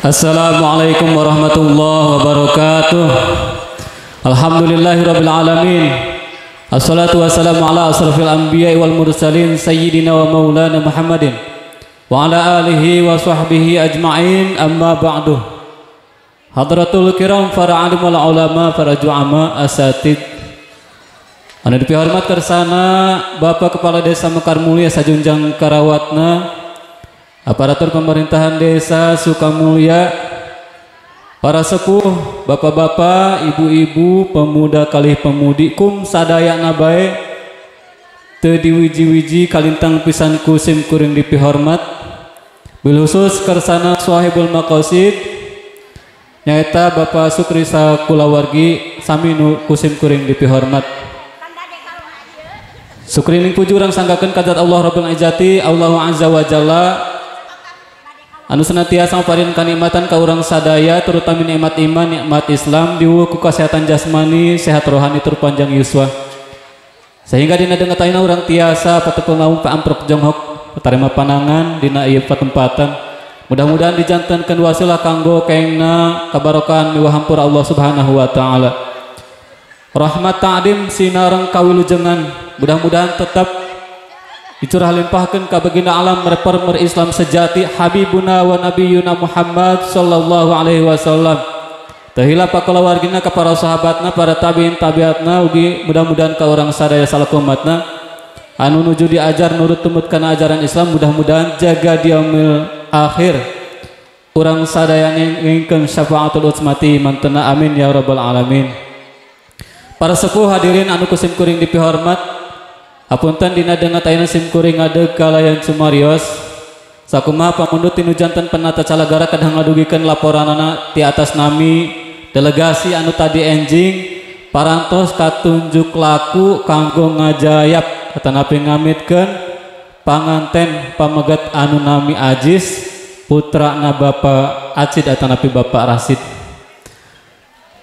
Assalamualaikum warahmatullahi wabarakatuh. Alhamdulillahirabbil alamin. Assalatu wassalamu ala asrafil anbiya'i wal mursalin sayyidina wa maulana Muhammadin wa ala alihi wa sahbihi ajma'in, amma ba'du. Hadratul kiram, para alim wal ulama, para ju'ama, asatid. Anu dipihormat kersana Bapak Kepala Desa Mekar Mulia sajunjang karawatna, aparatur pemerintahan Desa Sukamulya, para sepuh, bapak-bapak, ibu-ibu, pemuda kalih pemudi, kum sadayana bae teu diwiji-wiji kalintang pisan ku sim kuring dipihormat. Bil khusus kersana Sohibul Maqasid nyaeta Bapak Sukri sakulawargi sami nu ku sim kuring dipihormat. Sukrining puji urang sanggakeun ka zat Allah Rabbul Izzati, Allahu Azza wa Jalla, anu senantiasa maparin kanikmatan ka urang sadaya, terutama nikmat iman, nikmat Islam, diwuh ku kesehatan jasmani, sehat rohani tur panjang yuswa. Sehingga dina denget ayeuna urang tiasa patepung laung paamprok jonghok tarima panangan dina ieu patempatan. Mudah-mudahan dijantenkeun wasilah kanggo kengna kabarokahan miwah hampura Allah Subhanahu wa taala. Rahmat ta'dim sinareng kawilujengan mudah-mudahan tetap dicurah limpahkan ka baginda alam reformer Islam sejati Habibuna wa Nabiyuna Muhammad sallallahu alaihi wasallam. Teu hilap pakulawargina ka para sahabatna, para tabiin tabiatna, ugi mudah-mudahan ka urang sadaya salaku umatna anu nuju diajar nurut tumut kana ajaran Islam, mudah-mudahan jaga diaumil akhir urang sadaya ngingkeun syafaatul utsmati mantena, amin ya rabbal alamin. Para sepuh hadirin anu ku sim kuring dipihormat, hapunten dina denget ayeuna sim kuring ngadeg kalayan sumarios. Sakumaha pamundut tinu janten penata calagara kedah ngadugikeun laporanana ti atas nami delegasi anu tadi enjing parantos katunjuk laku kanggo ngajayap atanapi ngamitkeun panganten pamegat anu nami Ajis putrana Bapak Acid atanapi Bapak Rasid.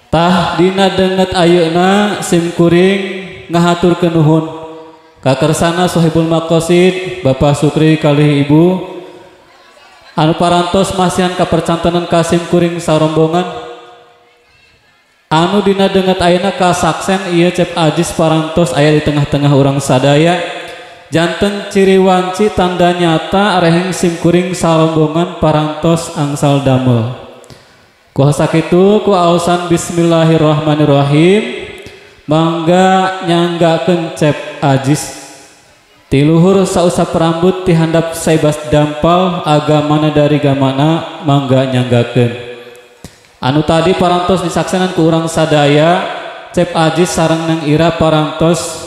Tah dina denget ayeuna sim kuring ngahaturkeun nuhun kakersana Sohibul Maqasid Bapak Sukri kalih Ibu anu parantos masihan kapercantenan ka sim kuring sarombongan anu dina denget ayeuna kasaksen ieu Cep Ajis parantos aya di tengah-tengah urang sadaya, janten ciri wanci tanda nyata reheng sim kuring sarombongan parantos angsal damel. Ku sakitu ku aosan bismillahirrahmanirrahim mangga nyanggakeun Cep Ajis tiluhur sausap rambut tihandap saibas dampal agamana dari gamana mangga nyanggakeun. Anu tadi parantos disaksenan ku urang sadaya Cep Ajis sareng Neng Ira parantos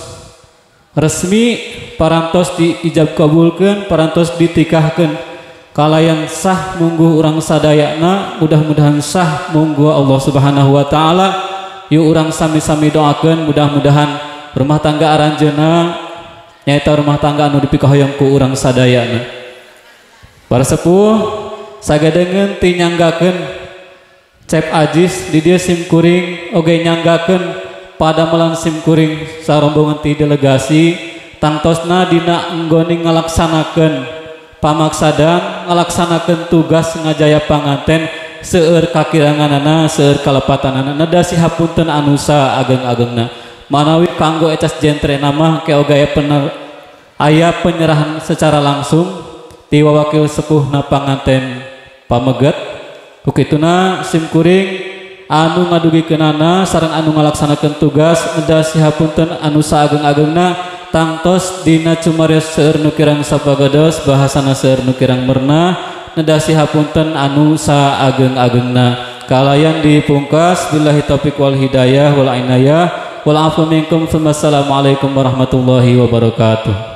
resmi parantos diijab kabulkeun parantos ditikahkeun kalayan sah mungguh urang sadayana, mudah-mudahan sah mungguh Allah Subhanahu wa taala. Yuk urang sami-sami doakeun mudah-mudahan rumah tangga aranjeuna nyaeta rumah tangga anu dipikahoyong ku urang sadayana. Para sepuh sagadengeun ti nyanggakeun Cep Ajis di dieu sim kuring oge nyanggakeun padamelan sim kuring sarombongan ti delegasi tangtosna dina enggone ngalaksanakeun pamaksadan ngalaksanakeun tugas ngajaya panganten seueur kakiranganana seueur kalepatanana neda sihapunten anu saageng-agengna. Manawi kanggo ecas jentre nama ke oge aya penyerahan secara langsung ti wawakil sepuhna panganten pameget. Ku kituna sim kuring anu ngadugikeunana sareng anu ngalaksanakeun tugas neda sihapunten anu saageng-agengna tangtos dina cumarios seueur nu kirang sapagados bahasana seueur nu kirang merna neda sihapunten anu saageng-agengna. Kalayan dipungkas billahi taufik wal hidayah wal inayah wal afu minkum. Wassalamualaikum warahmatullahi wabarakatuh.